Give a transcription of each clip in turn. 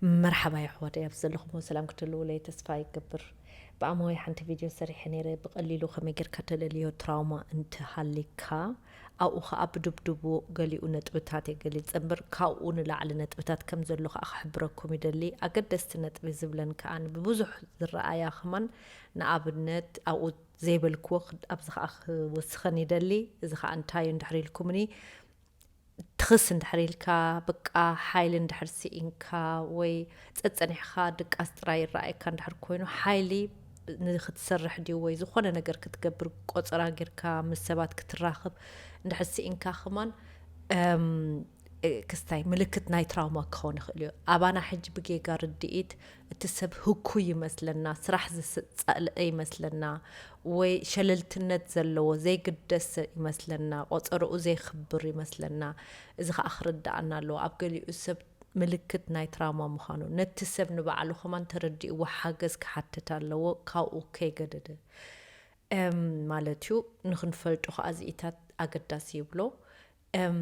መርሓባ የሕዋተይ፣ ኣብ ዘለኹሞ ሰላም ክትህልውለይ ተስፋ ይገብር። ብኣማዊ ሓንቲ ቪድዮ ሰሪሐ ነይረ፣ ብቐሊሉ ከመይ ጌርካ ተለልዮ ትራውማ እንትሃሊካ፣ ኣብኡ ኸኣ ብድብድቡ ገሊኡ ነጥብታት እየ ገሊጸ እምበር፣ ካብኡ ንላዕሊ ነጥብታት ከም ዘሎ ኸኣ ክሕብረኩም ይደሊ። ኣገደስቲ ነጥቢ ዝብለን ከኣ ብብዙሕ ዝረኣያ ኸማን፣ ንኣብነት ኣብኡ ዘይበልክዎ ክድ-፣ ኣብዚ ኸኣ ክወስኸን ይደሊ። እዚ ኸኣ እንታይ እዩ እንድሕር ኢልኩምኒ፣ ትኽስ እንድሕር ኢልካ፣ በቃ ሓይሊ እንድሕር ስኢንካ ወይ ጸጸኒሕኻ ድቃስ ጥራይ ይረኣየካ እንድሕር ኮይኑ፣ ሓይሊ ንኽትሰርሕ ድዩ ወይ ዝኾነ ነገር ክትገብር ቆጸራ ጌርካ ምስ ሰባት ክትራኽብ እንድሕር ስኢንካ ኸማን፣ እም፣ እ፣ ክስታይ ምልክት ናይ ትራውማ ክኸውን ይኽእል እዩ። ኣባና ሕጂ ብጌጋ ርድኢት እቲ ሰብ ህኩይ ይመስለና፣ ስራሕ ዝጸልአ ይመስለና፣ ወይ ሸለልትነት ዘለዎ ዘይግደስ ይመስለና፣ ቆጸርኡ ዘይኽብር ይመስለና። እዚ ኸኣ ክርድኣና ኣለዎ። ኣብ ገሊኡ ሰብ ምልክት ናይ ትራውማ ምዃኑ፣ ነቲ ሰብ ንባዕሉ ኸማን ተረዲእዎ ሓገዝ ክሓትት ኣለዎ፣ ካብኡ ከይገደደ። እም፣ ማለት እዩ። ንኽንፈልጦ ኸኣ እዚኢታት ኣገዳሲ ይብሎ። እም፣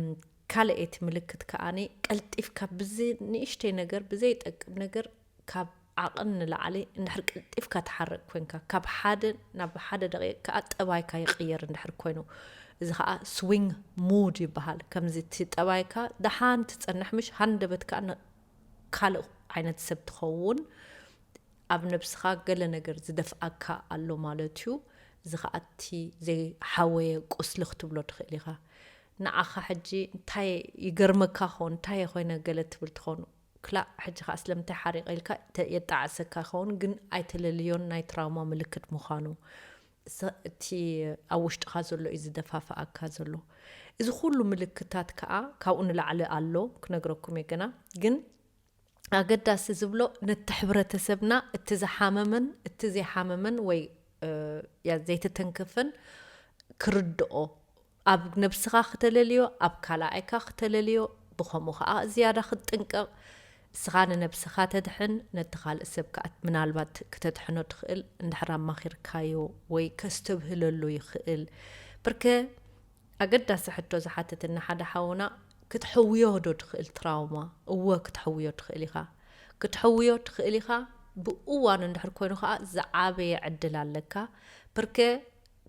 ካልኣይቲ ምልክት ከኣኒ ቀልጢፍካ ብዚ-፣ ንእሽተይ ነገር፣ ብዘይጠቅም ነገር ካብ ዓቕን ንላዕሊ እንድሕር ቀልጢፍካ ትሓርቕ ኮንካ፣ ካብ ሓደ ናብ ሓደ ደቂቕ ከኣ ጠባይካ ይቕየር እንድሕር ኮይኑ፣ እዚ ኸኣ ስዊንግ ሙድ ይበሃል። ከምዚ እቲ ጠባይካ ደሓን ትጸንሕ፣ ምሽ ሃንደበት ከኣ ን-፣ ካልእ ዓይነት ሰብ ትኸውን። ኣብ ነብስኻ ገለ ነገር ዝደፍኣካ ኣሎ ማለት እዩ። እዚ ኸኣ እቲ ዘይሓወየ ቁስሊ ክትብሎ ትኽእል ኢኻ። ንዓኻ ሕጂ እንታይ ይገርመካ ኸውን፣ እንታይ ኮይነ ገለ ትብል ትኸውን። ክላእ፣ ሕጂ ኸኣ ስለምንታይ ሓሪቐ ኢልካ ተ-፣ የጣዕሰካ ይኸውን፣ ግን ኣይተለልዮን ናይ ትራውማ ምልክት ምዃኑ። ሰ-፣ እቲ ኣብ ውሽጥኻ ዘሎ እዩ ዝደፋፍኣካ ዘሎ። እዚ ኩሉ ምልክታት ከኣ ካብኡ ንላዕሊ ኣሎ፣ ክነግረኩም እየ ገና። ግን ኣገዳሲ ዝብሎ ነቲ ሕብረተሰብና እቲ ዝሓመመን እቲ ዘይሓመመን ወይ፣ እ፣ ያ ዘይተተንከፈን ክርድኦ፣ ኣብ ነብስኻ ክተለልዮ፣ ኣብ ካልኣይካ ክተለልዮ፣ ብኸምኡ ኸኣ ዝያዳ ክትጥንቀቕ፣ እስኻ ንነብስኻ ተድሕን፣ ነቲ ካልእ ሰብ ከኣ ምናልባት ክተድሕኖ ትኽእል፣ እንድሕር ኣማኺርካዮ ወይ ከስተብህለሉ ይኽእል። ብርከ ኣገዳሲ ሕቶ ዝሓተተኒ ሓደ ሓውና፣ ክትሕውዮ ዶ ትኽእል ትራውማ? እወ፣ ክትሕውዮ ትኽእል ኢኻ። ክትሕውዮ ትኽእል ኢኻ። ብእዋኑ እንድሕር ኮይኑ ኸኣ ዝዓበየ ዕድል ኣለካ። ብርከ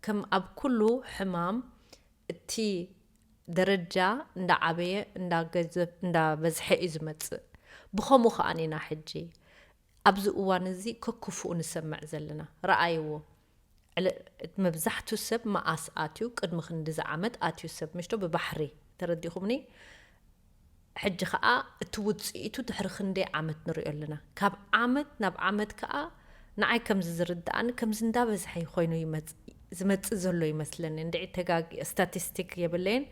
ከም ኣብ ኩሉ ሕማም እቲ ደረጃ እንዳዓበየ፣ እንዳገዘፍ-፣ እንዳበዝሐ እዩ ዝመጽእ። ብኸምኡ ኸኣ ኢና ሕጂ ኣብዚ እዋን እዚ ከክፉኡ ንሰምዕ ዘለና። ረኣይዎ። ዕለ-፣ መብዛሕቱ ሰብ መኣስ ኣትዩ፣ ቅድሚ ክንድዚ ዓመት ኣትዩ ሰብ ምሽቶ ብባሕሪ። ተረዲኹምኒ? ሕጂ ኸኣ እቲ ውጽኢቱ ድሕሪ ክንደይ ዓመት ንሪኦ ኣለና። ካብ ዓመት ናብ ዓመት ከኣ ንዓይ ከምዚ ዝርድኣኒ፣ ከምዚ እንዳበዝሐ ኮይኑ ይመጽ-፣ ዝመጽእ ዘሎ ይመስለኒ። እንድዒ ተጋጊ-፣ ስታቲስቲክ የብለይን፣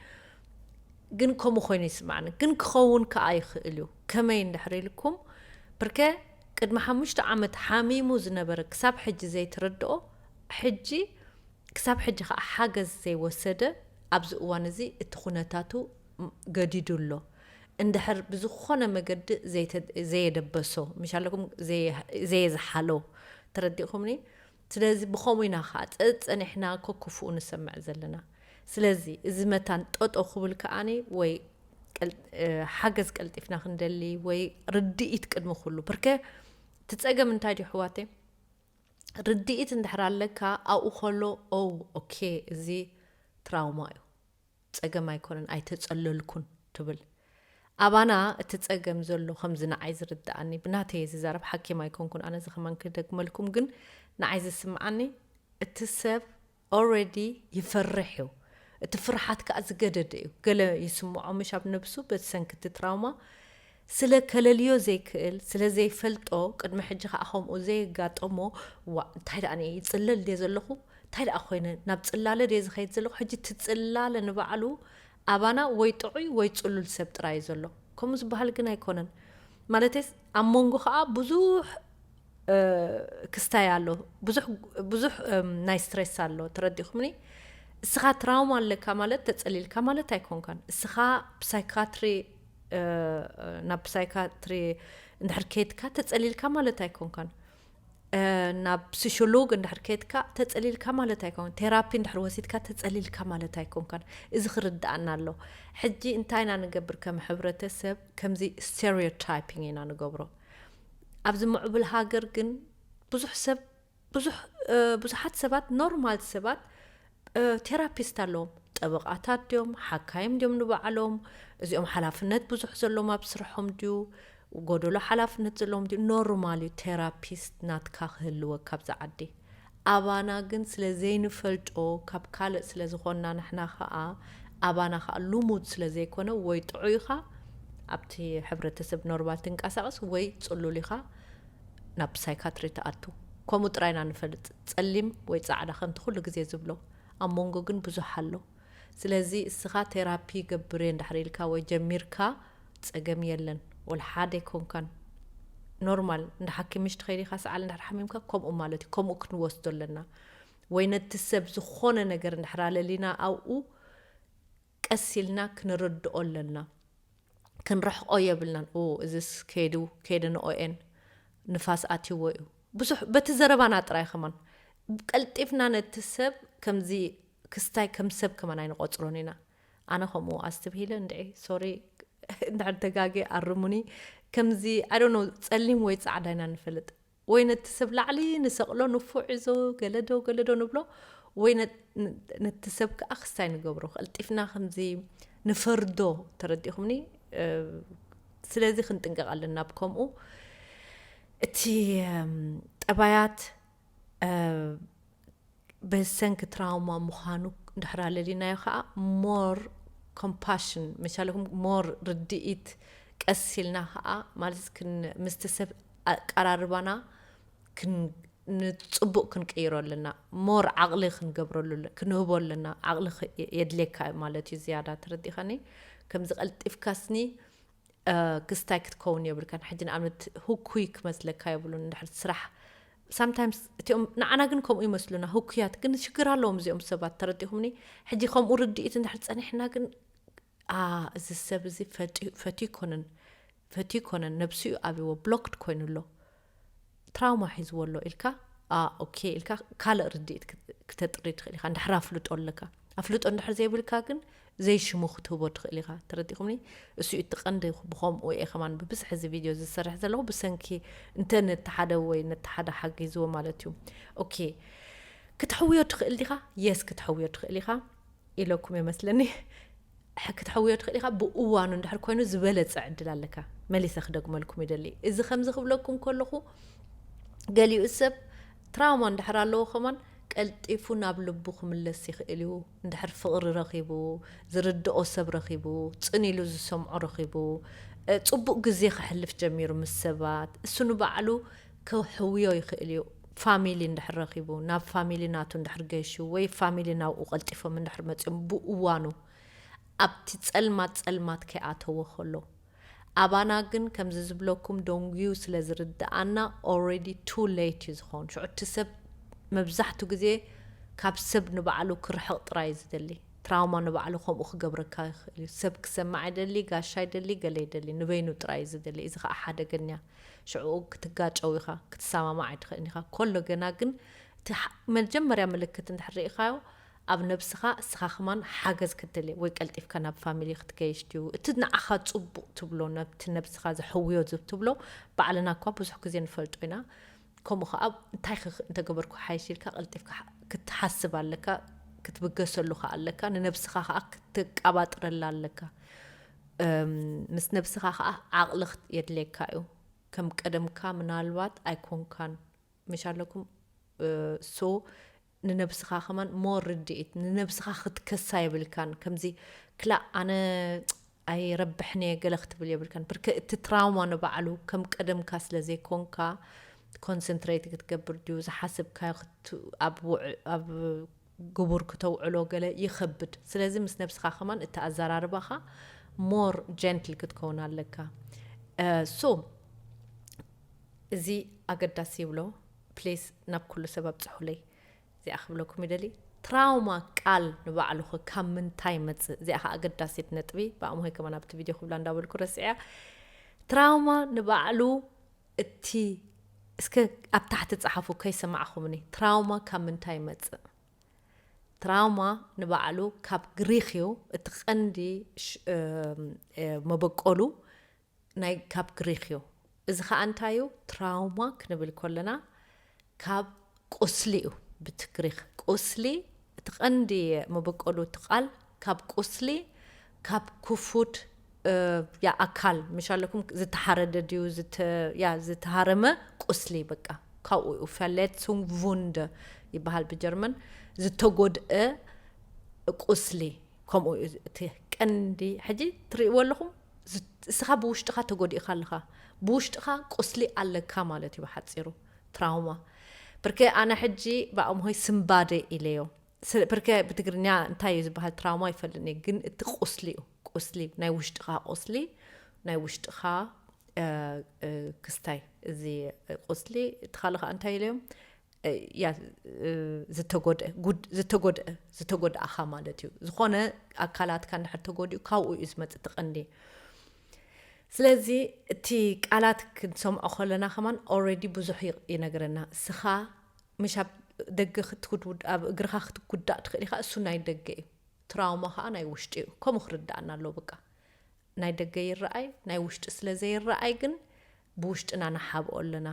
ግን ከምኡ ኮይኑ ይስምዓኒ። ግን ክኸውን ከኣ ይኽእል እዩ። ከመይ እንድሕር ኢልኩም፣ ብርከ ቅድሚ ሓሙሽተ ዓመት ሓሚሙ ዝነበረ ክሳብ ሕጂ ዘይተረድኦ፣ ሕጂ ክሳብ ሕጂ ኸኣ ሓገዝ ዘይወሰደ፣ ኣብዚ እዋን እዚ እቲ ኩነታቱ ም-፣ ገዲዱ ኣሎ። እንድሕር ብዝኾነ መገዲ ዘይተ-፣ ዘየደበሶ፣ ምሽ ኣለኩም ዘየ-፣ ዘየዝሓሎ፣ ተረዲእኩምኒ? ስለዚ ብኸምኡ ኢና ኸዓ ጸ-፣ ጸኒሕና ከክፉኡ ንሰምዕ ዘለና። ስለዚ እዚ መታን ጠጠው ክብል ከኣኒ ወይ ቀል-፣ እ፣ ሓገዝ ቀልጢፍና ክንደሊ ወይ ርድኢት ቅድሚ ኩሉ። ብርከ እቲ ጸገም እንታይ ድዩ ኣሕዋተይ? ርድኢት እንድሕር ኣለካ ኣብኡ ከሎ፣ ኦ፣ ኦኬ፣ እዚ ትራውማ እዩ። ጸገም ኣይኮነን፣ ኣይተጸለልኩን ትብል። ኣባና እቲ ጸገም ዘሎ ከምዚ ንዓይ ዝርድኣኒ፣ ብናተይ እየ ዝዛረብ፣ ሓኪም ኣይኮንኩን ኣነ፣ እዚ ከማን ክደግመልኩም፣ ግን ንዓይ ዝስምዓኒ እቲ ሰብ ኦልሬዲ ይፈርሕ እዩ። እቲ ፍርሓት ከኣ ዝገደደ እዩ። ገለ ይስምዖ ምሽ ኣብ ነብሱ በቲ ሰንኪ እቲ ትራውማ ስለ ከለልዮ ዘይክእል፣ ስለ ዘይፈልጦ፣ ቅድሚ ሕጂ ከኣ ከምኡ ዘየጋጠሞ፣ "ዋእ፣ እንታይ ደኣ እየ ይጽለል ድየ ዘለኹ? እንታይ ደኣ ኮይነ? ናብ ጽላለ ድየ ዝኸይድ ዘለኹ?" ሕጂ እቲ ጽላለ ንባዕሉ ኣባና ወይ ጥዑይ ወይ ጽሉል ሰብ ጥራይ እዩ ዘሎ። ከምኡ ዝበሃል ግን ኣይኮነን። ማለተይስ ኣብ መንጎ ከኣ ብዙሕ፣ እ፣ ክስታይ ኣሎ። ብዙሕ፣ ብዙሕ፣ እም፣ ናይ ስትሬስ ኣሎ። ተረዲእኩምኒ? እስኻ ትራውማ ኣለካ ማለት ተጸሊልካ ማለት ኣይኮንካን። እስኻ ብሳይካትሪ፣ እ፣ ናብ ሳይካትሪ እንድሕር ከይድካ ተጸሊልካ ማለት ኣይኮንካን። እ፣ ናብ ሲሾሎግ እንድሕር ከይድካ ተጸሊልካ ማለት ኣይኮንካን። ቴራፒ እንድሕር ወሲድካ ተጸሊልካ ማለት ኣይኮንካን። እዚ ክርድኣና ኣሎ። ሕጂ እንታይ ኢና ንገብር ከም ሕብረተሰብ? ከምዚ ስቴሪዮታይፒንግ ኢና ንገብሮ። ኣብዚ ምዕቡል ሃገር ግን ብዙሕ ሰብ ብዙሕ ብዙሓት ሰባት ኖርማል ሰባት ቴራፒስት ኣለዎም። ጠበቓታት ድዮም፣ ሓካይም ድዮም ንባዕሎም? እዚኦም ሓላፍነት ብዙሕ ዘለዎም ኣብ ስርሖም ድዩ? ጎደሎ ሓላፍነት ዘለዎም ድዩ? ኖርማል እዩ ቴራፒስት ናትካ ክህልወካ ኣብዚ ዓዲ። ኣባና ግን ስለ ዘይንፈልጦ፣ ካብ ካልእ ስለ ዝኾንና፣ ንሕና ኸኣ ኣባና ኸኣ ልሙድ ስለ ዘይኮነ፣ ወይ ጥዑይ ኢኻ ኣብቲ ሕብረተሰብ ኖርማል ትንቀሳቐስ፣ ወይ ጽሉል ኢኻ ናብ ሳይካትሪ ትኣቱ። ከምኡ ጥራይ ኢና ንፈልጥ፣ ጸሊም ወይ ጻዕዳ ከምቲ ኩሉ ግዜ ዝብሎ። ኣብ መንጎ ግን ብዙሕ ኣሎ። ስለዚ እስኻ ቴራፒ ገብር እየ እንድሕር ኢልካ ወይ ጀሚርካ ጸገም የለን። ወላ ሓደ ኣይኮንካን። ኖርማል እንዳ ሓኪም ምሽ ትኸይድ ኢኻ፣ ሰዓል እንድሕር ሓሚምካ ከምኡ ማለት እዩ። ከምኡ ክንወስዶ ኣለና። ወይ ነቲ ሰብ ዝኾነ ነገር እንድሕር ኣለሊና ኣብኡ ቀስ ኢልና ክንርድኦ ኣለና። ክንርሕቆ የብልናን። ኡ እዚስ ከይዱ ከይደ ንኦኤን ንፋስ ኣትይዎ እዩ። ብዙሕ በቲ ዘረባና ጥራይ ከማን ቀልጢፍና ነቲ ሰብ ከምዚ ክስታይ ከም ሰብ ከማን ኣይንቆጽሮን ኢና። ኣነ ከምኡ ኣስትብሂለ እንድዒ፣ ሶሪ እንድሕር ተጋጌ ኣርሙኒ። ከምዚ ኣይ ዶንት ኖ፣ ጸሊም ወይ ጻዕዳ ኢና ንፈልጥ። ወይ ነቲ ሰብ ላዕሊ ንሰቕሎ፣ ንፉዕ እዞ ገለዶ ገለዶ ንብሎ፣ ወይ ነ- ነ- ነቲ ሰብ ከኣ ክስታይ ንገብሮ፣ ቀልጢፍና ከምዚ ንፈርዶ። ተረዲኹምኒ? እ፣ ስለዚ ክንጥንቀቕ ኣለና። ኣብ ከምኡ እቲ እም፣ ጠባያት እ፣ ብሰንኪ ትራውማ ምዃኑ እንድሕር ኣለሊናዮ ከዓ ሞር ኮምፓሽን መቻለኩም ሞር ርድኢት ቀስ ኢልና ከዓ ማለት ክን ምስቲ ሰብ ኣቀራርባና ክን ንፅቡቅ ክንቅይሮ ኣለና። ሞር ዓቕሊ ክንገብረሉ ኣለ- ክንህቦ ኣለና። ዓቕሊ ክ- የድልየካ እዩ ማለት እዩ ዝያዳ። ተረዲእካኒ? ከምዚ ቀልጢፍካስኒ ክስታይ ክትከውን የብልካን። ሕጂ ንኣብነት ህኩይ ክመስለካ የብሉን። እንድሕር ስራሕ ሳምታይምስ እቲኦም ንዓና ግን ከምኡ ይመስሉና ህኩያት፣ ግን ሽግር ኣለዎም እዚኦም ሰባት። ተረዲኹምኒ? ሕጂ ከምኡ ርድኢት እንድሕር ጸኒሕና ግን ኣ እዚ ሰብ እዚ ፈትዩ ይኮነን ፈትዩ ይኮነን ነብሱ እዩ ኣብዎ ብሎክድ ኮይኑ ኣሎ ትራውማ ሒዝዎ ኣሎ ኢልካ ኦኬ ኢልካ ካልእ ርድኢት ክተጥሪ ትኽእል ኢኻ። እንድሕር ኣፍልጦ ኣለካ ኣፍልጦ እንድሕር ዘይብልካ ግን ዘይሽሙ ክትህቦ ትኽእል ኢኻ። ተረዲኹምኒ? እሱ እዩ እቲ ቀንዲ። ብኸምኡ እየ ከማን ብብዝሒ እዚ ቪድዮ ዝሰርሕ ዘለኹ ብሰንኪ እንተ ነቲ ሓደ ወይ ነቲ ሓደ ሓጊዝዎ ማለት እዩ። ኦኬ ክትሕውዮ ትኽእል ዲኻ? የስ ክትሕውዮ ትኽእል ኢኻ ኢለኩም እየ መስለኒ። ክትሕውዮ ትኽእል ኢኻ። ብእዋኑ እንድሕር ኮይኑ ዝበለፀ ዕድል ኣለካ። መሊሰ ክደግመልኩም ይደሊ። እዚ ከምዚ ክብለኩም ከለኹ ገሊኡ ሰብ ትራውማ እንድሕር ኣለዎ ከማን ቀልጢፉ ናብ ልቡ ክምለስ ይኽእል እዩ። እንድሕር ፍቕሪ ረኺቡ፣ ዝርድኦ ሰብ ረኺቡ፣ ጽን ኢሉ ዝሰምዖ ረኺቡ፣ እ፣ ጽቡቕ ግዜ ከሕልፍ ጀሚሩ ምስ ሰባት፣ እሱ ንባዕሉ ክሕውዮ ይኽእል እዩ። ፋሚሊ እንድሕር ረኺቡ፣ ናብ ፋሚሊ ናቱ እንድሕር ገይሹ ወይ ፋሚሊ ናብኡ ቀልጢፎም እንድሕር መጺኦም ብእዋኑ ኣብቲ ጸልማት ጸልማት ከይኣተወ ከሎ ኣባና ግን ከምዚ ዝብለኩም ደንጉዩ ስለ ዝርድኣና ኦረዲ ቱ ሌት እዩ ዝኸውን። ሽዑ እቲ ሰብ መብዛሕቱ ግዜ ካብ ሰብ ንባዕሉ ክርሕቕ ጥራይ እዩ ዝደሊ። ትራውማ ንባዕሉ ከምኡ ክገብረካ ይኽእል እዩ። ሰብ ክሰማዕ ይደሊ፣ ጋሻ ይደሊ፣ ገለ ይደሊ፣ ንበይኑ ጥራይ እዩ ዝደሊ። እዚ ከዓ ሓደገኛ። ሽዑ ክትጋጨው ኢኻ፣ ክትሰማማዕ ኣይትኽእልን ኢኻ። ኮሎ ገና ግን እቲ ሓ- መጀመርያ ምልክት እንድሕር ርኢኻዮ ኣብ ነብስኻ እስኻ ከማን ሓገዝ ክትደሊ ወይ ቀልጢፍካ ናብ ፋሚሊ ክትገይሽ ድዩ እቲ ንዓኻ ጽቡቕ ትብሎ ነብቲ ነብስኻ ዘሕውዮ ዝብ ትብሎ ባዕልና እኳ ብዙሕ ግዜ ንፈልጦ ኢና። ከምኡ ከዓ እንታይ ክኽ- እንተገበርኩ ሓይሽ ኢልካ ቀልጢፍካ ሓ- ክትሓስብ ኣለካ። ክትብገሰሉ ከዓ ኣለካ። ንነብስኻ ከዓ ክትቃባጥረላ ኣለካ። እም፣ ምስ ነብስኻ ከዓ ዓቕሊ ክት- የድልየካ እዩ። ከም ቀደምካ ምናልባት ኣይኮንካን ምሽ ኣለኩም። ሶ ንነብስኻ ከማን ሞር ርድኢት ንነብስኻ ክትከሳ የብልካን። ከምዚ ክላእ ኣነ ኣይረብሕን እየ ገለ ክትብል የብልካን። ብርከ እቲ ትራውማ ንባዕሉ ከም ቀደምካ ስለ ዘይኮንካ ኮንሰንትሬት ክትገብር ድዩ ዝሓስብካዮ ክት- ኣብ ውዕ- ኣብ ግቡር ክተውዕሎ ገለ ይኸብድ። ስለዚ ምስ ነብስኻ ከማን እቲ ኣዘራርባኻ ሞር ጀንትል ክትከውን ኣለካ። ሶ እዚ ኣገዳሲ ይብሎ። ፕሊስ ናብ ኩሉ ሰብ ኣብፅሑለይ። እዚኣ ክብለኩም ይደሊ። ትራውማ ቃል ንባዕሉ ኸ ካብ ምንታይ ይመፅእ? እዚኣ ኸ ኣገዳሲት ነጥቢ ብኣምሆይ ከማን ኣብቲ ቪድዮ ክብላ እንዳበልኩ ረስዕያ። ትራውማ ንባዕሉ እቲ እስከ ኣብ ታሕቲ ፀሓፉ ከይሰማዕኹምኒ። ትራውማ ካብ ምንታይ ይመፅእ? ትራውማ ንባዕሉ ካብ ግሪክ እዩ። እቲ ቀንዲ ሽ- እም፣ እ፣ መበቆሉ ናይ ካብ ግሪክ እዩ። እዚ ከዓ እንታይ እዩ? ትራውማ ክንብል ከለና ካብ ቁስሊ እዩ። ብትግሪኽ ቁስሊ፣ እቲ ቀንዲ መበቆሉ እቲ ቃል ካብ ቁስሊ፣ ካብ ክፉት ያ ኣካል ምሻለኩም ዝተሓረደ ድዩ ዝተ- ያ ዝተሃረመ ቁስሊ፣ በቃ ካብኡ እዩ። Verletzung, Wunde ይበሃል ብጀርመን። ዝተጎድአ ቁስሊ ከምኡ እዩ። እቲ ቀንዲ ሕጂ ትርእይዎ ኣለኹም፣ ዝ- እስኻ ብውሽጥኻ ተጎዲእካ ኣለኻ። ብውሽጥኻ ቁስሊ ኣለካ ማለት እዩ ብሓፂሩ። ትራውማ። ብርከ ኣነ ሕጂ ብኣምሆይ ስምባደ ኢለዮ። ስለ- ብርከ ብትግርኛ እንታይ እዩ ዝበሃል? ትራውማ ይፈልጥኒ፣ ግን እቲ ቁስሊ እዩ። ቁስሊ፣ ናይ ውሽጥኻ ቁስሊ፣ ናይ ውሽጥኻ ክስታይ። እዚ ቁስሊ፣ እቲ ካልእ ከዓ እንታይ ኢለዮም? ያ ዝተጎድአ ጉድ- ዝተጎድአ ዝተጎድኣኻ ማለት እዩ። ዝኾነ ኣካላትካ እንድሕር ተጎዲኡ ካብኡ እዩ ዝመፅእ እቲ ቀንዲ። ስለዚ እቲ ቃላት ክንሰምዖ ከለና ከማን already ብዙሕ ይነግረና። እስኻ ምሽ ኣብ ደገ ክትጉድ ኣብ እግርኻ ክትጉዳእ ትኽእል ኢኻ። እሱ ናይ ደገ እዩ። ትራውማ ከዓ ናይ ውሽጢ እዩ። ከምኡ ክርዳእና ኣለዎ። በቃ ናይ ደገ ይረኣይ፣ ናይ ውሽጢ ስለ ዘይረኣይ ግን ብውሽጥና ንሓብኦ ኣለና።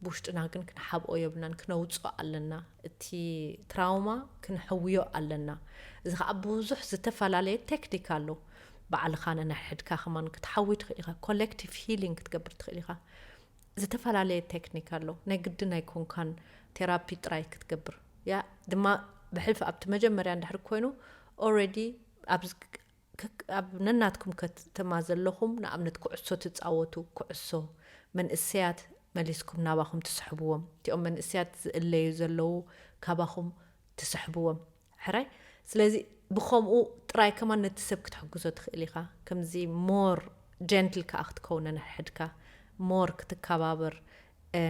ብውሽጥና ግን ክንሓብኦ የብልናን፣ ክነውፅኦ ኣለና። እቲ ትራውማ ክንሕውዮ ኣለና። እዚ ከዓ ብዙሕ ዝተፈላለየ ቴክኒክ ኣሎ። ባዕልኻ ነንሕድካ ከማን ክትሓዊ ትኽእል ኢኻ። ኮሌክቲቭ ሂሊንግ ክትገብር ትኽእል ኢኻ። ዝተፈላለየ ቴክኒክ ኣሎ። ናይ ግድን ኣይኮንካን ቴራፒ ጥራይ ክትገብር። ያ ድማ ብሕልፊ ኣብቲ መጀመርያ እንድሕር ኮይኑ already ኣብ ኣብ ነናትኩም ከተማ ዘለኹም ንኣብነት ኩዕሶ ትፃወቱ፣ ኩዕሶ መንእሰያት መሊስኩም ናባኹም ትስሕብዎም። እቲኦም መንእሰያት ዝእለዩ ዘለዉ ካባኹም ትስሕብዎም። ሕራይ። ስለዚ ብኸምኡ ጥራይ ከማን ነቲ ሰብ ክትሕግዞ ትኽእል ኢኻ። ከምዚ ሞር ጀንትል ከዓ ክትከውን ነንሕድካ፣ ሞር ክትከባበር፣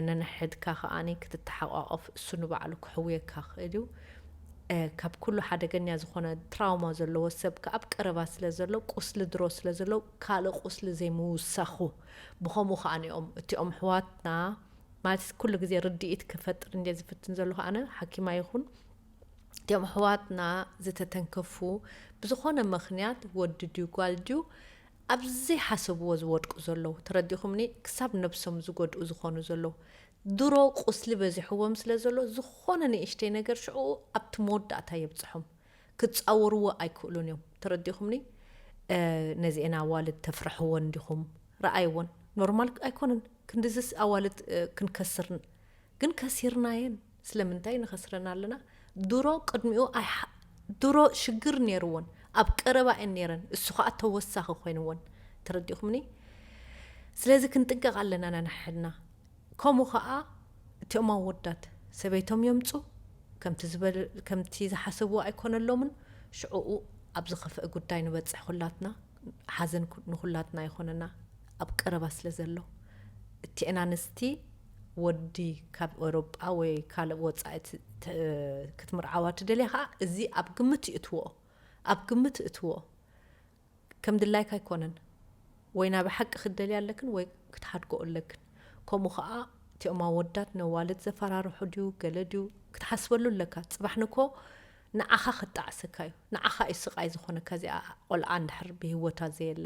ነንሕድካ ከዓኒ ክትተሓቋቆፍ፣ እሱ ንባዕሉ ክሕውየካ ክእል እዩ። ካብ ኩሉ ሓደገኛ ዝኾነ ትራውማ ዘለዎ ሰብ ከኣ ኣብ ቀረባ ስለ ዘሎ፣ ቁስሊ ድሮ ስለ ዘሎ፣ ካልእ ቁስሊ ዘይምውሳኹ። ብኸምኡ ከዓኒ እዮም እቲኦም ኣሕዋትና፣ ማለት ኩሉ ግዜ ርድኢት ክፈጥር እንድየ ዝፍትን ዘለኹ ኣነ፣ ሓኪም ኣይኹን። እቲኦም ኣሕዋትና ዝተተንከፉ፣ ብዝኾነ ምኽንያት ወዲ ድዩ ጓል ድዩ ኣብ ዘይሓሰብዎ ዝወድቁ ዘለዉ፣ ተረዲኹምኒ? ክሳብ ነብሶም ዝጎድኡ ዝኾኑ ዘለዉ። ድሮ ቁስሊ በዚሕዎም ስለ ዘሎ፣ ዝኾነ ንእሽተይ ነገር ሽዑ ኣብቲ መወዳእታ የብጽሖም። ክጻወርዎ ኣይክእሉን እዮም። ተረዲኹምኒ? ነዚኤን ኣዋልድ ተፍርሕወን ዲኹም? ረኣይወን። ኖርማል ኣይኮነን። ክንድዝስ ኣዋልድ ክንከስር ግን ከሲርናየን። ስለምንታይ ንኸስረን ኣለና? ድሮ ቅድሚኡ ኣይሓ- ድሮ ሽግር ነይርወን፣ ኣብ ቀረባ እየን ነይረን፣ እሱ ኸዓ ተወሳኺ ኮይንወን። ተረዲኹምኒ? ስለዚ ክንጥንቀቕ ኣለና ነንሕድና። ከምኡ ኸዓ እቲኦም ኣወዳት ሰበይቶም የምፁ፣ ከምቲ ዝበል- ከምቲ ዝሓሰብዎ ኣይኮነሎምን። ሽዕኡ ኣብ ዝኸፍአ ጉዳይ ንበፅሕ ኩላትና። ሓዘን ኩ- ንኹላትና ይኾነና ኣብ ቀረባ ስለ ዘሎ። እቲአን ኣንስቲ ወዲ ካብ ኤውሮጳ ወይ ካልእ ወጻኢ ት- ት- ክትምርዓዋ ትደልያ ኸዓ እዚ ኣብ ግምት ይእትዎ። ኣብ ግምት ይእትዎ። ከም ድላይካ ኣይኮነን። ወይ ናብ ሓቂ ክትደልያ ኣለክን ወይ ክትሓድጎ ኣለክን። ከምኡ ኸዓ እቲኦም ኣወዳት ነዋልድ ዘፈራርሑ ድዩ ገለ ድዩ ክትሓስበሉ ኣለካ። ጽባሕ ንኮ ንዓኻ ክጣዕሰካ እዩ። ንዓኻ እዩ ስቓይ ዝኾነካ እዚኣ ቆልዓ እንድሕር ብህይወታ ዘየላ።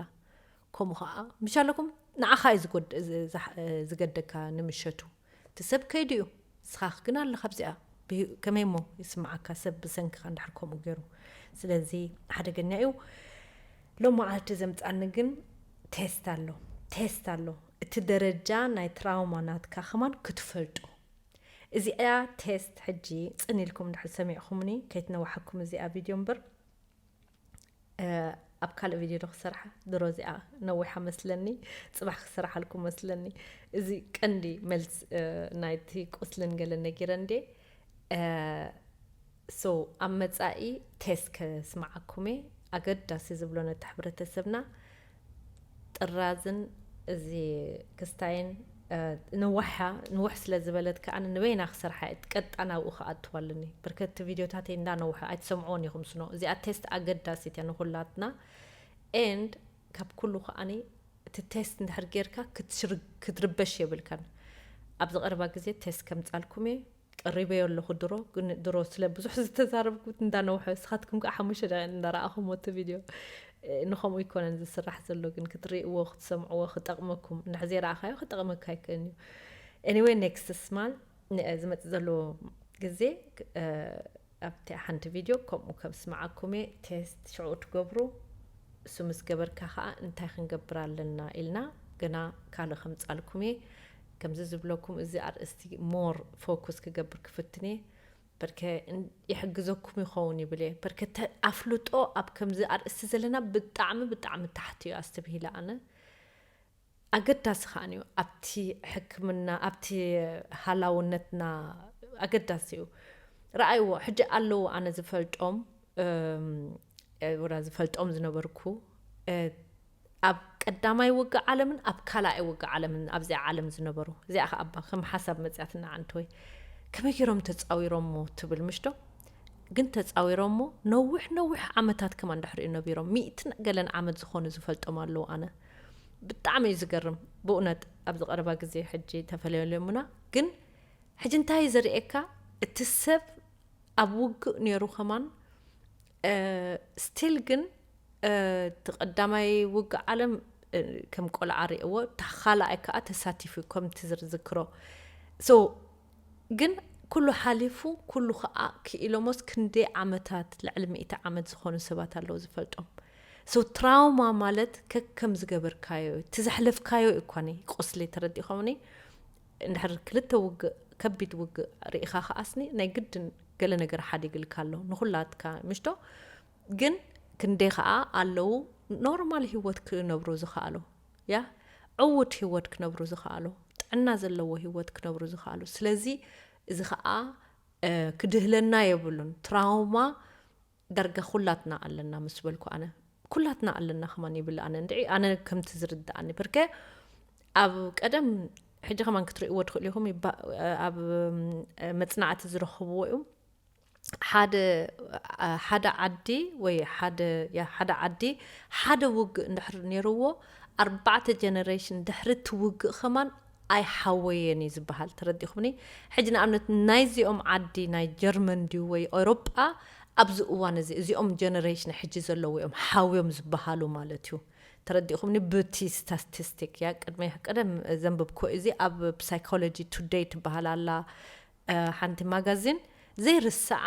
ከምኡ ኸዓ ምሻለኩም ንዓኻ እዩ ዝጎድ- ዝ- ዝሓ- ዝገደካ ንምሸቱ። እቲ ሰብ ከይዱ እዩ። ንስኻ ግን ኣለኻ ኣብዚኣ። ብህ- ከመይ እሞ ይስምዓካ ሰብ ብሰንክኻ እንድሕር ከምኡ ገይሩ? ስለዚ ሓደገኛ እዩ። ሎም መዓልቲ ዘምጻኒ ግን ቴስት ኣሎ። ቴስት ኣሎ። እቲ ደረጃ ናይ ትራውማ ናትካ ከማን ክትፈልጦ። እዚኣ ቴስት ሕጂ ጽን ኢልኩም እንድሕር ሰሚዕኹምኒ ከይትነውሓኩም እዚኣ ቪድዮ እምበር፣ ኣብ ካልእ ቪድዮ ዶ ክሰርሓ? ድሮ እዚኣ ነዊሓ መስለኒ፣ ጽባሕ ክሰርሓልኩም መስለኒ። እዚ ቀንዲ መልስ ናይቲ ቁስልን ገለን ነጊረ እንዴ። ሶ ኣብ መጻኢ ቴስት ከስምዓኩም እየ። ኣገዳሲ ዝብሎ ነቲ ሕብረተሰብና ጥራዝን እዚ ክስታይን ንውሓ ንውሕ ስለ ዝበለት ከዓ ንበይና ክሰርሓ እየ። ቀጣ ናብኡ ክኣትዋ ኣለኒ። ብርከቲ ቪድዮታተይ እንዳነውሐ ኣይትሰምዕዎን ኢኹም ስኖ። እዚኣ ቴስት ኣገዳሲት እያ ንኹላትና። ኤንድ ካብ ኩሉ ከዓኒ እቲ ቴስት እንድሕር ጌርካ ክትሽር- ክትርበሽ የብልካን። ኣብዚ ቀረባ ግዜ ቴስት ከምጻልኩም እየ። ቀሪበዮ ኣለኹ ድሮ፣ ግን ድሮ ስለ ብዙሕ ዝተዛረብኩት እንዳነውሐ፣ ንስኻትኩም ከዓ ሓሙሽተ ደቂቕ እንዳረኣኹም እቲ ቪድዮ። ንኸምኡ ይኮነን ዝስራሕ ዘሎ፣ ግን ክትርእይዎ ክትሰምዕዎ ክጠቕመኩም። እንድሕር ዘይረኣኻዮ ክጠቕመካ ይክእል እዩ። Anyway, next ስማል ዝመፅእ ዘሎ ግዜ ኣብቲ ሓንቲ ቪድዮ ከምኡ ከም ስማዓኩም እየ። ቴስት ሽዑ ትገብሩ። እሱ ምስ ገበርካ ከዓ እንታይ ክንገብር ኣለና ኢልና ገና ካልእ ከምፃልኩም እየ። ከምዚ ዝብለኩም እዚ ኣርእስቲ ሞር ፎኩስ ክገብር ክፍትን እየ። በርከ ይሕግዘኩም ይኸውን ይብል እየ። በርከ ኣፍልጦ ኣብ ከምዚ ኣርእስቲ ዘለና ብጣዕሚ ብጣዕሚ ታሕቲ እዩ ኣስተብሂለ ኣነ። ኣገዳሲ ከዓን እዩ ኣብቲ ሕክምና ኣብቲ ሃላውነትና ኣገዳሲ እዩ። ረኣይዎ ሕጂ ኣለዉ ኣነ ዝፈልጦም ወላ ዝፈልጦም ዝነበርኩ ኣብ ቀዳማይ ውግእ ዓለምን ኣብ ካልኣይ ውግእ ዓለምን ኣብዚኣ ዓለም ዝነበሩ። እዚኣ ከ ኣባ ከም ሓሳብ መፅያትና ዓንተወይ ከመይ ገይሮም ተፃዊሮሞ ትብል ምሽዶ? ግን ተፃዊሮሞ ነዊሕ ነዊሕ ዓመታት ከማን ድሕሪኡ ነቢሮም ሚእትን ገለን ዓመት ዝኾኑ ዝፈልጦም ኣለዉ። ኣነ ብጣዕሚ እዩ ዝገርም ብእውነት። ኣብዚ ቀረባ ግዜ ሕጂ ተፈለዮሎሙና ግን ሕጂ እንታይ እዩ ዘርእየካ? እቲ ሰብ ኣብ ውግእ ነይሩ ከማን ስቲል ግን እቲ ቀዳማይ ውግእ ዓለም ከም ቆልዓ ርእዎ፣ እቲ ካልኣይ ከዓ ተሳቲፉ ከምቲ ዝዝክሮ። ሶ ግን ኩሉ ሓሊፉ ኩሉ ከዓ ክኢሎሞስ ክንደይ ዓመታት ልዕሊ ሚእቲ ዓመት ዝኾኑ ሰባት ኣለዉ ዝፈልጦም። ሶ ትራውማ ማለት ከከም ዝገበርካዮ እቲ ዘሕለፍካዮ እዩ እኳኒ ቁስሊ ተረዲእኹምኒ። እንድሕር ክልተ ውግእ ከቢድ ውግእ ርኢኻ ከኣስኒ ናይ ግድን ገለ ነገር ሓዲግልካ ኣሎ ንኹላትካ ምሽቶ። ግን ክንደይ ከኣ ኣለዉ ኖርማል ህይወት ክነብሩ ዝኸኣሉ ያ ዕዉት ህይወት ክነብሩ ዝኸኣሉ ጥዕና ዘለዎ ህይወት ክነብሩ ዝኸኣሉ። ስለዚ እዚ ከኣ ክድህለና የብሉን። ትራውማ ዳርጋ ኩላትና ኣለና ምስ በልኩ ኣነ ኩላትና ኣለና ከማን ይብል ኣነ እንድዒ ኣነ ከምቲ ዝርድኣኒ ብርከ ኣብ ቀደም ሕጂ ከማን ክትርእይዎ ትኽእሉ ኢኹም ኣብ መፅናዕቲ ዝረኽብዎ እዩ። ሓደ ሓደ ዓዲ ወይ ሓደ ዓዲ ሓደ ውግእ እንድሕር ነይርዎ ኣርባዕተ ጀነሬሽን ድሕሪ እቲ ውግእ ከማን ኣይሓወየን እዩ ዝበሃል። ተረዲኹምኒ? ሕጂ ንኣብነት ናይዚኦም ዓዲ ናይ ጀርመን ድዩ ወይ ኤውሮጳ ኣብዚ እዋን እዚ እዚኦም ጀነሬሽን ሕጂ ዘለዉ እዮም ሓውዮም ዝበሃሉ ማለት እዩ። ተረዲኹምኒ? ብቲ ስታቲስቲክ ያ ቅድመ ቀደም ዘንብብኮ እዚ ኣብ ሳይኮሎጂ ቱደይ ትበሃል ኣላ ሓንቲ ማጋዚን ዘይርስዓ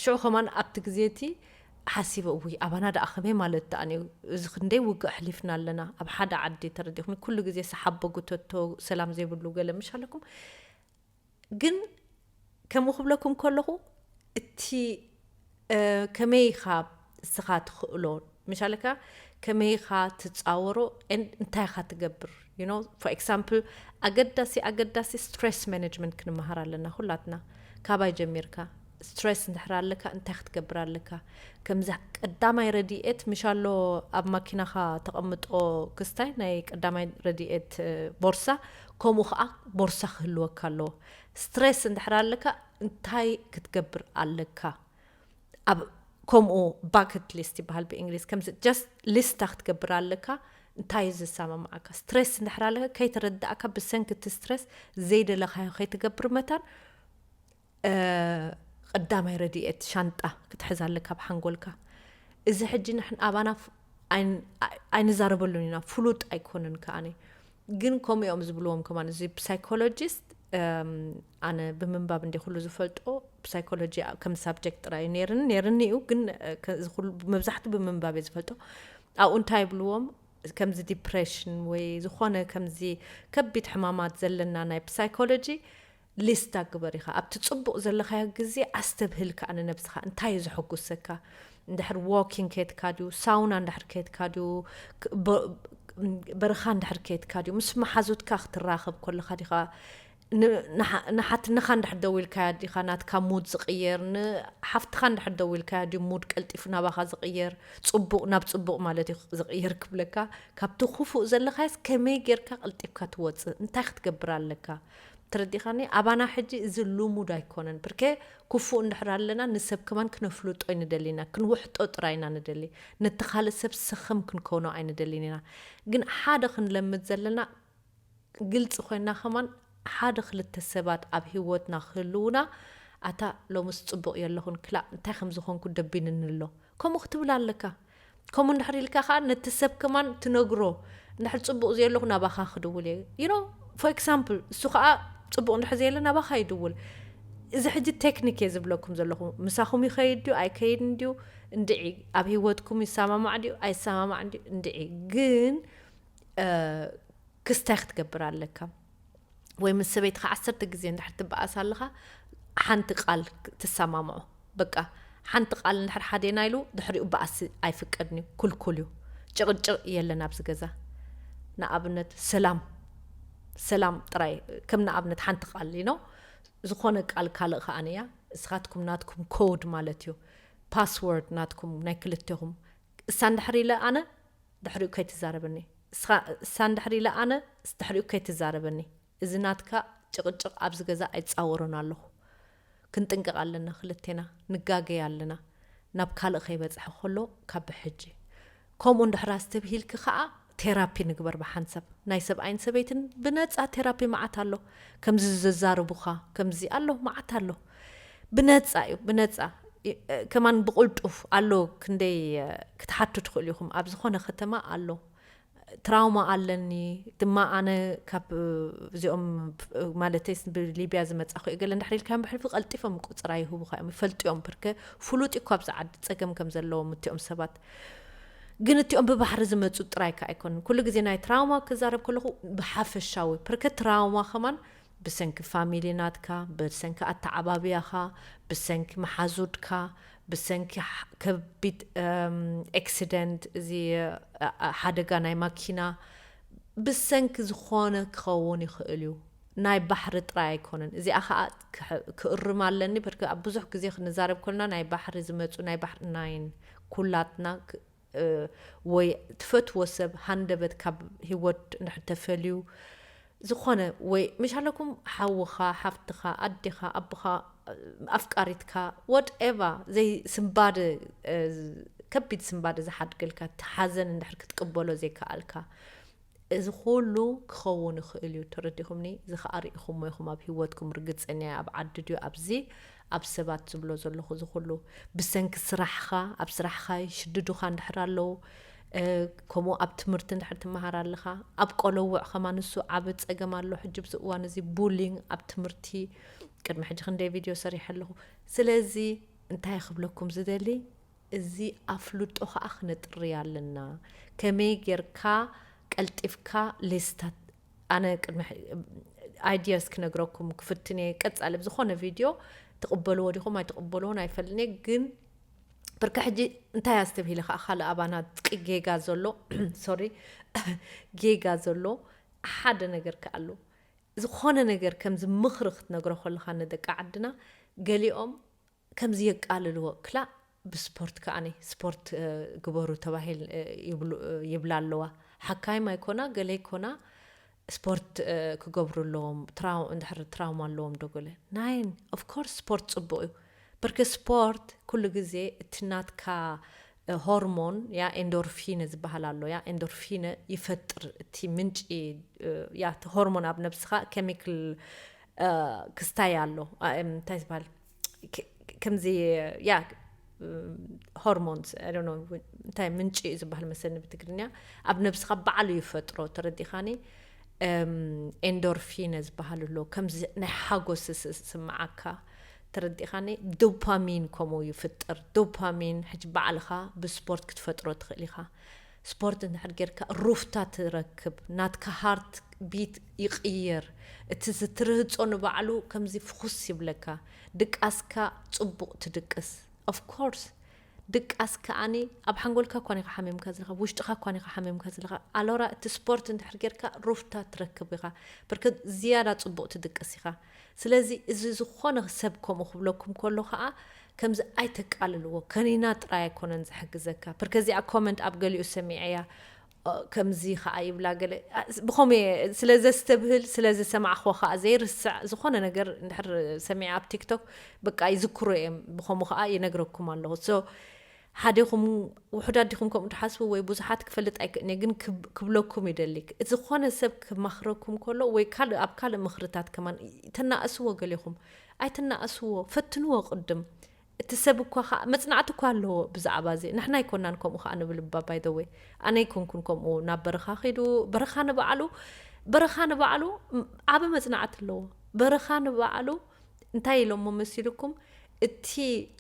ሽዑ ከማን ኣብቲ ግዜ እቲ ሓሲበ እውይ ኣባና ደኣ ከመይ ማለት ደኣ ነዩ እዚ ክንደይ ውግእ ኣሕሊፍና ኣለና ኣብ ሓደ ዓዲ ተረዲኹም ኩሉ ግዜ ሰሓቦ ጉተቶ ሰላም ዘይብሉ ገለ ምሽ ኣለኩም ግን ከምኡ ክብለኩም ከለኹ እቲ ከመይ ኢኻ እስኻ ትኽእሎ ምሻለካ ከመይ ኢኻ ትፃወሮ እንታይ ኢኻ ትገብር for example ኣገዳሲ ኣገዳሲ stress management ክንመሃር ኣለና ኩላትና ካባይ ጀሚርካ stress እንድሕር ኣለካ እንታይ ክትገብር ኣለካ ከምዚ ቀዳማይ ረድኤት ምሻሎ ኣብ ማኪናኻ ተቐምጦ ክስታይ ናይ ቀዳማይ ረድኤት ቦርሳ ከምኡ ከዓ ቦርሳ ክህልወካ ኣለዎ stress እንድሕር ኣለካ እንታይ ክትገብር ኣለካ ኣብ ከምኡ bucket list ይበሃል ብእንግሊዝ ከምዚ just ሊስታ ክትገብር ኣለካ እንታይ እዩ ዝሰማማዓካ stress እንድሕር ኣለካ ከይተረዳእካ ብሰንኪ እቲ stress ዘይደለካዮ ከይትገብር መታን ቀዳማይ ረድኤት ሻንጣ ክትሕዝ ኣለካ ኣብ ሓንጎልካ እዚ ሕጂ ንሕን ኣባና ኣይንዛረበሉን ኢና ፍሉጥ ኣይኮንን ከኣነ ግን ከምኡ እዮም ዝብልዎም ከማን እዚ psychologist ኣነ ብምንባብ እንደ ኩሉ ዝፈልጦ psychology ከም subject ጥራይ ነይርን ነይርኒ እዩ ግን መብዛሕቱ ብምንባብ እየ ዝፈልጦ ኣብኡ እንታይ ይብልዎም ከምዚ depression ወይ ዝኾነ ከምዚ ከቢድ ሕማማት ዘለና ናይ psychology ሊስታ ግበር ኢኻ ኣብቲ ፅቡቕ ዘለኻዮ ግዜ ኣስተብህል ከዓ ንነብስኻ እንታይ እዩ ዘሐጉሰካ እንድሕር walking ከየትካ ድዩ ሳውና እንድሕር ከየትካ ድዩ በረኻ እንድሕር ከየትካ ድዩ ምስ መሓዙትካ ክትራኸብ ከለኻ ዲኻ ንሓትንኻ እንድሕር ደው ኢልካያ ዲኻ ናትካ ሙድ ዝቕየር ንሓፍትኻ እንድሕር ደው ኢልካያ ድዩ ሙድ ቀልጢፉ ናባኻ ዝቕየር ፅቡቕ ናብ ፅቡቕ ማለት እዩ ዝቕየር ክብለካ ካብቲ ክፉእ ዘለኻስ ከመይ ጌርካ ቀልጢፍካ ትወፅእ እንታይ ክትገብር ኣለካ ተረዲኻኒ ኣባና ሕጂ እዚ ልሙድ ኣይኮነን ብርከ ክፉእ እንድሕር ኣለና ንሰብ ከማን ክነፍልጦ ኣይንደሊና ክንውሕጦ ጥራይ ኢና ንደሊ ነቲ ካልእ ሰብ ሰኸም ክንከውኖ ኣይንደሊን ኢና ግን ሓደ ክንለምድ ዘለና ግልፂ ኮይና ከማን ሓደ ክልተ ሰባት ኣብ ህይወትና ክህልውና ኣታ ሎምስ ፅቡቕ የለኹን ክላእ እንታይ ከም ዝኾንኩ ደቢንኒ ኣሎ ከምኡ ክትብል ኣለካ ከምኡ እንድሕር ኢልካ ከዓ ነቲ ሰብ ከማን ትነግሮ። እንድሕር ፅቡቕ ዘየለኹ ናባኻ ክድውል እየ you know for example እሱ ከዓ ፅቡቕ እንድሕር ዘየለ ናባኻ ይድውል። እዚ ሕጂ ቴክኒክ እየ ዝብለኩም ዘለኹ። ምሳኹም ይኸይድ ድዩ ኣይከይድን ድዩ እንድዒ፣ ኣብ ህይወትኩም ይሰማማዕ ድዩ ኣይሰማማዕ ድዩ እንድዒ። ግን ክስታይ ክትገብር ኣለካ። ወይ ምስ ሰበይትኻ ዓሰርተ ግዜ እንድሕር ትበኣስ ኣለኻ ሓንቲ ቃል ትሰማምዖ። በቃ ሓንቲ ቃል እንድሕር ሓዴና ኢሉ ድሕሪኡ በኣሲ ኣይፍቀድን እዩ፣ ክልኩል እዩ። ጭቕጭቕ የለን ኣብዚ ገዛ። ንኣብነት ሰላም ሰላም ጥራይ ከም ንኣብነት ሓንቲ ቃል you know ዝኾነ ቃል ካልእ ከኣንያ እስኻትኩም ናትኩም ኮድ ማለት እዩ። ፓስወርድ ናትኩም ናይ ክልቴኹም። እሳ እንድሕር ኢለ ኣነ ድሕሪኡ ከይትዛረበኒ። እሳ እንድሕር ኢለ ኣነ ድሕሪኡ ከይትዛረበኒ። እዚ ናትካ ጭቕጭቕ ኣብዚ ገዛ ኣይፃወሮን ኣለኹ። ክንጥንቀቕ ኣለና ክልቴና። ንጋገይ ኣለና ናብ ካልእ ከይበፅሐ ከሎ ካብ ብሕጂ። ከምኡ እንድሕር ኣስተብሂልኪ ከዓ ቴራፒ ንግበር ብሓንሳብ። ናይ ሰብኣይን ሰበይትን ብነፃ ቴራፒ መዓት ኣሎ። ከምዚ ዘዛርቡኻ ከምዚ ኣሎ መዓት ኣሎ። ብነፃ እዩ ብነፃ። ከማን ብቕልጡፍ ኣሎ። ክንደይ ክትሓቱ ትኽእሉ ኢኹም ኣብ ዝኾነ ከተማ ኣሎ። ትራውማ ኣለኒ ድማ ኣነ ካብ እዚኦም ማለተይ ብሊብያ ዝመፃኹ እየ ገለ እንድሕር ኢልካዮም ብሕልፊ ቀልጢፎም ቁፅራ ይህቡኻ እዮም ይፈልጡ እዮም። ብርከ ፍሉጥ እኮ ኣብዚ ዓዲ ፀገም ከም ዘለዎም እቲኦም ሰባት። ግን እቲኦም ብባሕሪ ዝመፁ ጥራይ ከ ኣይኮኑን። ኩሉ ግዜ ናይ ትራውማ ክዛረብ ከለኹ ብሓፈሻዊ ብርከ ትራውማ ከማን ብሰንኪ ፋሚሊ ናትካ፣ ብሰንኪ ኣተዓባብያኻ፣ ብሰንኪ መሓዙትካ፣ ብሰንኪ ከቢድ ኤክሲደንት፣ እዚ ሓደጋ ናይ ማኪና፣ ብሰንኪ ዝኾነ ክኸውን ይኽእል እዩ። ናይ ባሕሪ ጥራይ ኣይኮነን። እዚኣ ከዓ ክእርም ኣለኒ። ብርክ ኣብ ብዙሕ ግዜ ክንዛረብ ከልና ናይ ባሕሪ ዝመፁ ናይ ባሕሪ ናይን ኩላትና ወይ ትፈትዎ ሰብ ሃንደበት ካብ ህይወት እንድሕር ተፈልዩ ዝኾነ ወይ ምሻለኩም ሓውኻ ሓፍትኻ ኣዴኻ ኣቦኻ ኣፍቃሪትካ ወድኤቫ ዘይ ስንባደ ከቢድ ስንባደ ዝሓድገልካ እቲ ሓዘን እንድሕር ክትቅበሎ ዘይከኣልካ እዚ ኩሉ ክኸውን ይኽእል እዩ። ተረዲኹምኒ? እዚ ከዓ ርኢኹሞ ኢኹም ኣብ ህይወትኩም ርግፀኛ ኣብ ዓዲ ድዩ ኣብዚ ኣብ ሰባት ዝብሎ ዘለኹ እዚ ኩሉ ብሰንኪ ስራሕኻ ኣብ ስራሕኻ ይሽድዱኻ እንድሕር ኣለዉ ከምኡ ኣብ ትምህርቲ እንድሕር ትመሃር ኣለኻ ኣብ ቆለውዕ ከማ ንሱ ዓብ ፀገም ኣሎ ሕጂ ብዚ እዋን እዚ ቡሊንግ ኣብ ትምህርቲ ቅድሚ ሕጂ ክንደይ ቪድዮ ሰሪሐ ኣለኹ። ስለዚ እንታይ ክብለኩም ዝደሊ እዚ ኣፍልጦ ከዓ ክነጥሪ ኣለና። ከመይ ጌርካ ቀልጢፍካ ሌስታት ኣነ ቅድሚ ኣይዲያስ ክነግረኩም ክፍትን እየ። ቀጻሊ ብዝኾነ ቪድዮ ትቕበልዎ ዲኹም ኣይትቕበልዎን ኣይፈልጥን እየ። ግን ብርካ ሕጂ እንታይ ኣስተብሂለ ከዓ ካልእ ኣባና ጥቂ ጌጋ ዘሎ ሶሪ ጌጋ ዘሎ ሓደ ነገር ከኣሉ ዝኾነ ነገር ከምዚ ምኽሪ ክትነግሮ ከለኻ ንደቂ ዓድና ገሊኦም ከምዚ የቃልልዎ ክላእ ብስፖርት ከኣኒ ስፖርት ግበሩ ተባሂል ይብላ ኣለዋ። ሓካይም ኣይኮና ገለ ይኮና ስፖርት ክገብሩ ኣለዎም። እንድሕር ትራውማ ኣለዎም ዶ ገለ ናይን ኦፍኮርስ ስፖርት ፅቡቅ እዩ። ብርክ ስፖርት ኩሉ ግዜ እቲ ናትካ ሆርሞን ያ ኤንዶርፊነ ዝበሃል ኣሎ ያ ኤንዶርፊነ ይፈጥር እቲ ምንጪ ያ እቲ ሆርሞን ኣብ ነብስኻ ኬሚክል ክስታይ ኣሎ እንታይ ዝበሃል ከምዚ ያ ሆርሞንስ እንታይ ምንጪ እዩ ዝበሃል መሰኒ ብትግርኛ ኣብ ነብስኻ ባዕሉ ይፈጥሮ ተረዲኻኒ። ኤንዶርፊነ ዝበሃል ኣሎ ከምዚ ናይ ሓጎስ ስምዓካ ተረዲኻኒ። ዶፓሚን ከምኡ ይፍጥር። ዶፓሚን ሕጂ ባዕልኻ ብስፖርት ክትፈጥሮ ትኽእል ኢኻ። ስፖርት እንድሕር ጌርካ ሩፍታ ትረክብ ናትካ ሃርት ቢት ይቕየር። እቲ ዝትርህጾ ንባዕሉ ከምዚ ፍኹስ ይብለካ። ድቃስካ ጽቡቕ ትድቅስ ኦፍኮርስ ድቃስ ከኣኒ ኣብ ሓንጎልካ እኳን ኢኻ ሓሚምካ ዘለኻ ውሽጥኻ እኳን ኢኻ ሓሚምካ ዘለኻ ኣሎራ እቲ ስፖርት እንድሕር ጌርካ ሩፍታ ትረክብ ኢኻ። ብርክ ዝያዳ ጽቡቕ ትድቅስ ኢኻ። ስለዚ እዚ ዝኾነ ሰብ ከምኡ ክብለኩም ከሎ ከዓ ከምዚ ኣይተቃልልዎ። ከኒና ጥራይ ኣይኮነን ዝሕግዘካ። ብርከ እዚኣ ኮመንት ኣብ ገሊኡ ሰሚዐያ ከምዚ ከዓ ይብላ ገለ ብኸም ስለ ዘስተብህል ስለ ዝሰማዕክዎ ከዓ ዘይርስዕ ዝኾነ ነገር እንድሕር ሰሚዐ ኣብ ቲክቶክ በቃ ይዝክሮ እዮም። ብኸምኡ ከዓ ይነግረኩም ኣለኹ። ሶ ሓደኹም ውሑዳት ዲኹም ከምኡ ትሓስቡ ወይ ብዙሓት ክፈልጥ ኣይክእልንየ ግን ክብለኩም ይደሊ። ዝኾነ ሰብ ክመኽረኩም ከሎ ወይ ካልእ ኣብ ካልእ ምኽርታት ከማን ተናእስዎ ገሌኹም ኣይትናእስዎ ፈትንዎ ቅድም እቲ ሰብ እኳ ከዓ መፅናዕቲ እኳ ኣለዎ ብዛዕባ እዚ። ንሕና ኣይኮናን ከምኡ ከዓ ንብል እባ። By the way፣ ኣነ ኣይኮንኩን ከምኡ ናብ በረኻ ኺዱ። በረኻ ንባዕሉ በረኻ ንባዕሉ ዓብ መፅናዕቲ ኣለዎ። በረኻ ንባዕሉ እንታይ ኢሎሞ መሲልኩም? እቲ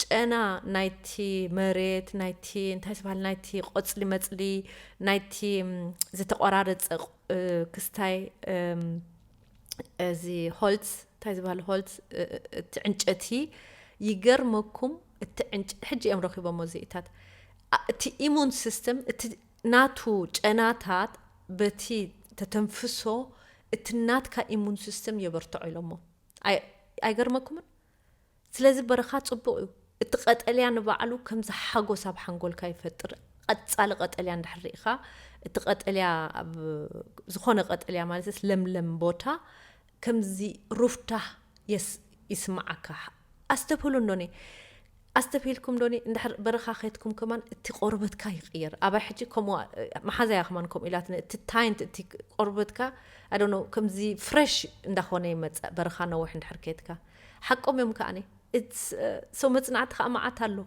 ጨና ናይቲ መሬት፣ ናይቲ እንታይ ዝበሃል፣ ናይቲ ቆፅሊ መፅሊ፣ ናይቲ ዝተቆራረፀ ክስታይ እዚ ሆልት እንታይ ዝበሃል ሆልት እቲ ዕንጨቲ ይገርመኩም። እቲ ዕንጨ ሕጂ እዮም ረኪቦሞ እዚኢታት እቲ ኢሙን ሲስተም እቲ ናቱ ጨናታት በቲ ተተንፍሶ እቲ ናትካ ኢሙን ሲስተም የበርትዖ ኢሎሞ። ኣይገርመኩምን? ስለዚ በረኻ ጽቡቕ እዩ። እቲ ቀጠልያ ንባዕሉ ከምዚ ሓጎስ ኣብ ሓንጎልካ ይፈጥር። ቀጻሊ ቀጠልያ እንድሕር ርኢኻ፣ እቲ ቀጠልያ ኣብ ዝኾነ ቀጠልያ ማለትስ ለምለም ቦታ ከምዚ ሩፍታ የስ ይስምዓካ። ኣስተብህሉ እንዶኒ ኣስተብሂልኩም ዶኒ እንድሕር በረኻ ኸድኩም ከማን እቲ ቆርበትካ ይቕየር። ኣባይ ሕጂ ከምኡ መሓዛያ ከማን ከምኡ ኢላትኒ እቲ ታይንት እቲ ቆርበትካ ኣዶኖ ከምዚ ፍሬሽ እንዳኾነ ይመፅእ በረኻ ነዊሕ እንድሕር ከድካ። ሓቆም እዮም ከዓኒ። ሰው መፅናዕቲ ከዓ መዓት ኣሎ።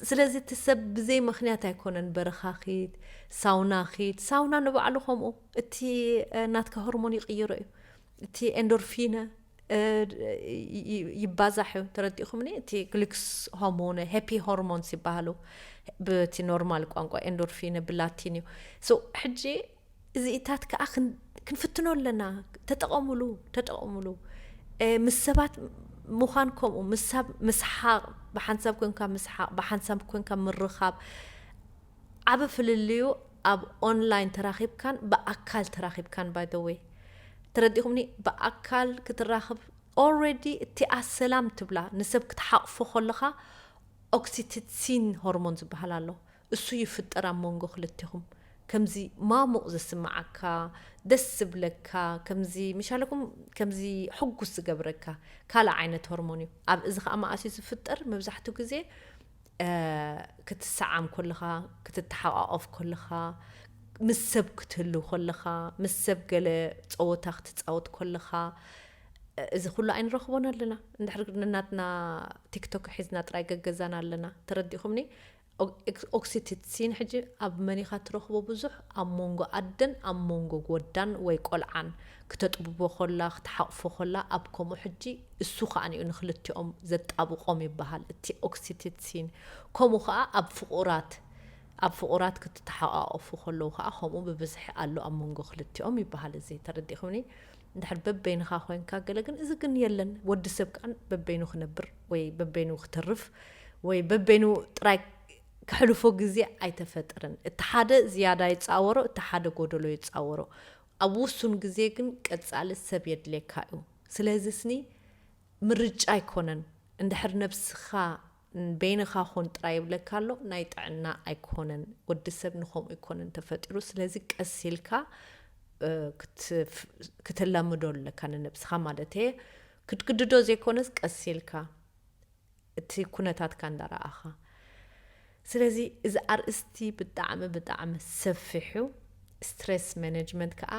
ስለዚ እቲ ሰብ ብዘይ ምክንያት ኣይኮነን በረኻ ኺድ ሳውና ኺድ። ሳውና ንባዕሉ ከምኡ እቲ ናትካ ሆርሞን ይቕይሮ እዩ። እቲ ኤንዶርፊነ ይባዛሕ እዩ። ተረዲእኹምኒ? እቲ ግሊክስ ሆርሞን ሄፒ ሆርሞንስ ይበሃሉ ብቲ ኖርማል ቋንቋ። ኤንዶርፊነ ብላቲን እዩ። ሕጂ እዚኢታት ከዓ ክንፍትኖ ኣለና። ተጠቐሙሉ ተጠቐሙሉ። ምስ ሰባት ምዃን ከምኡ ምሳብ ምስሓቕ፣ ብሓንሳብ ኮንካ ምስሓቕ፣ ብሓንሳብ ኮንካ ምርኻብ። ዓብ ፍልልዩ ኣብ ኦንላይን ተራኺብካን ብኣካል ተራኺብካን። By the way፣ ተረዲኹምኒ? ብኣካል ክትራኽብ ኦልሬዲ እቲኣ ሰላም ትብላ ንሰብ ክትሓቕፎ ከለኻ ኦክሲቲሲን ሆርሞን ዝበሃል ኣሎ። እሱ ይፍጠር ኣብ መንጎ ክልቴኹም። ከምዚ ማሙቕ ዝስምዓካ፣ ደስ ዝብለካ፣ ከምዚ ምሻለኩም ከምዚ ሕጉስ ዝገብረካ ካልእ ዓይነት ሆርሞን እዩ። ኣብ እዚ ከዓ መኣስ እዩ ዝፍጠር? መብዛሕትኡ ግዜ ክትሰዓም ከለኻ፣ ክትተሓቋቆፍ ከለኻ፣ ምስ ሰብ ክትህልው ከለኻ፣ ምስ ሰብ ገለ ፀወታ ክትፃወት ከለኻ፣ እዚ ኩሉ ኣይንረኽቦን ኣለና። እንድሕር ነናትና ቲክቶክ ሒዝና ጥራይ ገገዛና ኣለና። ተረዲኹምኒ? ኦክሲቲሲን ሕጂ ኣብ መኒኻ ትረኽቦ ብዙሕ ኣብ መንጎ ኣደን ኣብ መንጎ ወዳን ወይ ቆልዓን ክተጥብቦ ኮላ ክትሓቕፎ ኮላ ኣብ ከምኡ ሕጂ እሱ ከዓኒኡ ንክልቲኦም ዘጣብቆም ይበሃል እቲ ኦክሲቲሲን። ከምኡ ከዓ ኣብ ፍቑራት ኣብ ፍቑራት ክትተሓቋቆፉ ከለዉ ከዓ ከምኡ ብብዝሒ ኣሎ ኣብ መንጎ ክልቲኦም ይበሃል። እዚ ተረዲኹምኒ? እንድሕር በበይንኻ ኮይንካ ገለ ግን እዚ ግን የለን። ወዲ ሰብ ከዓ በበይኑ ክነብር ወይ በበይኑ ክተርፍ ወይ በበይኑ ጥራይ ክሕልፎ ግዜ ኣይተፈጥርን። እቲ ሓደ ዝያዳ ይጻወሮ፣ እቲ ሓደ ጎደሎ ይጻወሮ። ኣብ ውሱን ግዜ ግን ቀጻሊ ሰብ የድልየካ እዩ። ስለዚ ስኒ ምርጫ ኣይኮነን። እንድሕር ነብስኻ በይንኻ ኾን ጥራይ ይብለካ ኣሎ፣ ናይ ጥዕና ኣይኮነን። ወዲ ሰብ ንኸምኡ ኣይኮነን ተፈጢሩ። ስለዚ ቀስ ኢልካ ክትለምዶ ኣለካ ንነብስኻ ማለት እየ። ክትግድዶ ዘይኮነስ ቀስ ኢልካ እቲ ኩነታትካ እንዳረኣኻ። ስለዚ እዚ ኣርእስቲ ብጣዕሚ ብጣዕሚ ሰፊሕ እዩ። ስትሬስ ማኔጅመንት ከዓ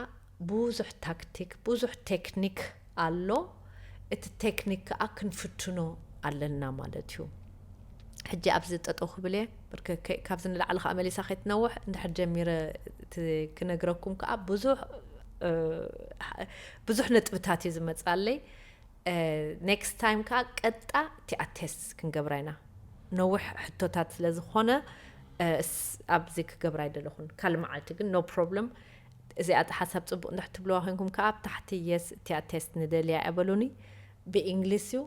ብዙሕ ታክቲክ ብዙሕ ቴክኒክ ኣሎ። እቲ ቴክኒክ ከዓ ክንፍትኖ ኣለና ማለት እዩ። ሕጂ ኣብዚ ጠጠው ክብል እየ። ብርከከይ ካብዚ ንላዕሊ ከዓ መሊሳ ከይትነውሕ እንድሕር ጀሚረ እቲ ክነግረኩም ከዓ ብዙሕ ብዙሕ ነጥብታት እዩ ዝመፅኣለይ። ኔክስት ታይም ከዓ ቀጣ እቲኣ ቴስት ክንገብራ ኢና። ነዊሕ ሕቶታት ስለ ዝኾነ ኣብዚ ክገብራ ኣይደለኹን። ካልእ መዓልቲ ግን ኖ ፕሮብለም። እዚኣ ሓሳብ ፅቡቅ እንድሕር ትብልዋ ኮይንኩም ከዓ ኣብ ታሕቲ የስ እቲኣ ቴስት ንደልያ እያ በሉኒ። ብእንግሊስ እዩ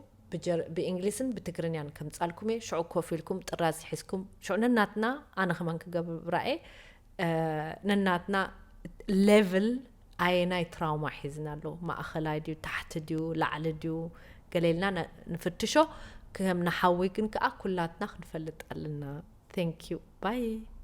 ብእንግሊስን ብትግርኛን ከምፃልኩም እየ። ሽዑ ኮፍ ኢልኩም ጥራዝ ሒዝኩም ሽዑ ነናትና ኣነ ከማን ክገብራ እየ። ነናትና ሌቭል ኣየናይ ትራውማ ሒዝና ኣሎ? ማእኸላይ ድዩ፣ ታሕቲ ድዩ፣ ላዕሊ ድዩ? ገለ ኢልና ንፍትሾ። ከም ንሓዊ ግን ከዓ ኩላትና ክንፈልጥ ኣለና። Thank you. Bye.